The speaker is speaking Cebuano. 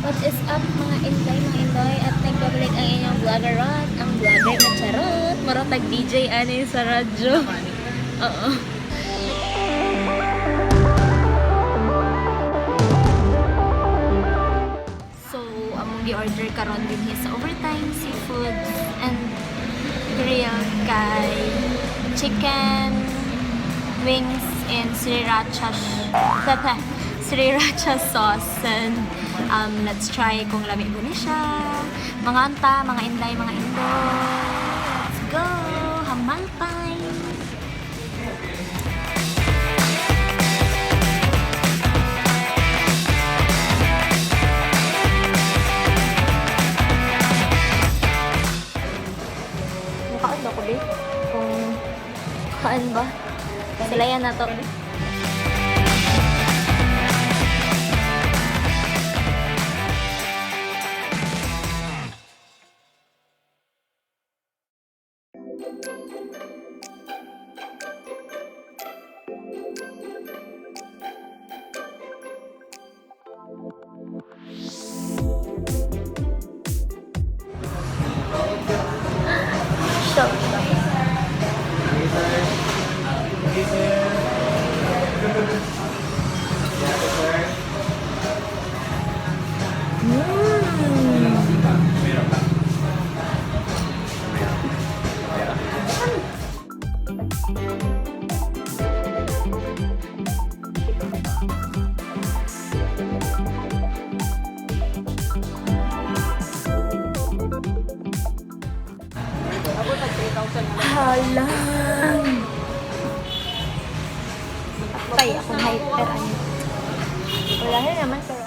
What is up, mga inday, mga inday? At nagbabalik ang inyong vlogger Ron, ang vlogger na charot. Marotag DJ ani sa radyo. Oo. So, among gi-order karon din sa Overtime Seafood and Grill kay chicken wings and sriracha sriracha sauce and let's try kung lami ba ni siya. Mga anta, mga inday, mga indoy. Let's go! Hamal time! Mukhaan ba ko, babe? Kung kaan ba? Sulayan na to. So, Halang! Patay akong hyper ano. Wala na naman pero